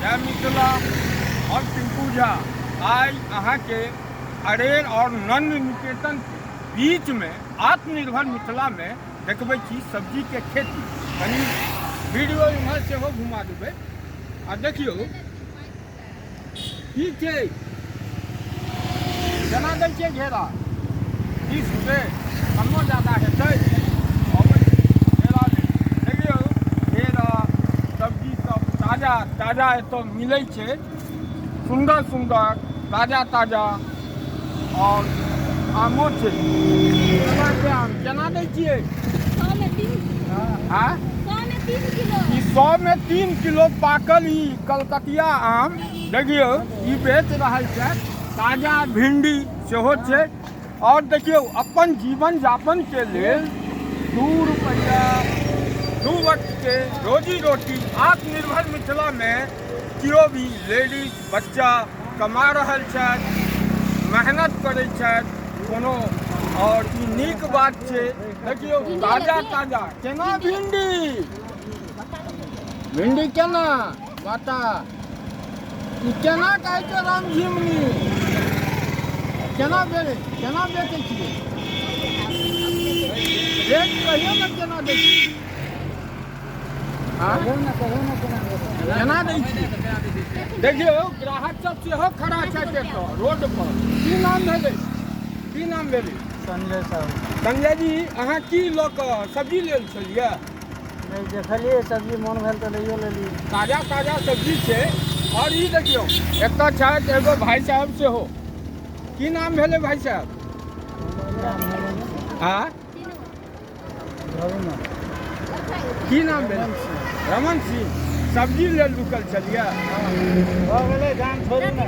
जय मिथिला। हम टिंकू झा आइ अहाँके अरेर और नंद निकेतन के बीच में आत्मनिर्भर मिथिला में देखबै छी सब्जी के खेती। कनि वीडियो इम्हर सेहो घुमा देबै आ देखियौ की छै, केना दै छियै घेरा? 30 रुपए कमो ज्यादा हेतै। अबै घेरा लेल देखियौ, घेरा सब्जी सब ताजा ताजा एतऽ मिलै छै, सुन्दर सुन्दर ताजा ताजा। और आमो छै। केना छै आम? केना दै छियै? आँ? ई 100 में 3 किलो पाकल ई कलकतिया आम देखियौ, ई बेच रहल छै। ताजा भिंडी सेहो छै। और देखियौ, अपन जीवन यापन के लेल 2 रुपैआ 2 वक्त के रोजी रोटी आत्मनिर्भर मिथिला में केओ भी लेडीज बच्चा कमा रहल छथि, मेहनत करै छथि कोनो, और ई नीक बात छै। देखियौ ताजा ताजा। केना भिंडी? भिंडी केना बाटा? ई केना कहै छै? राम झिमनी केना बेच, केना बेचै छियै? रेट कहियौ ने, केना दै छियै? केना दै छियै? देखियौ, ग्राहक सब सेहो खड़ा छथि एतऽ रोड पर। की नाम भेलै? की नाम भेलै? संजय साहु। संजय जी, अहाँ की लऽ कऽ सब्जी लेल छलियै? नहि देखलियै सब्जी, मोन भेल तऽ लैयो लेलियै। ताजा ताजा सब्जी छै। और ई देखियौ, एतऽ छथि एगो भाई साहब सेहो। की नाम भेलै भाई साहब? हाँ, की नाम भेल? रमन सिंह। सब्जी लेल रुकल छलियै? भऽ गेलै, जान छोड़ू ने।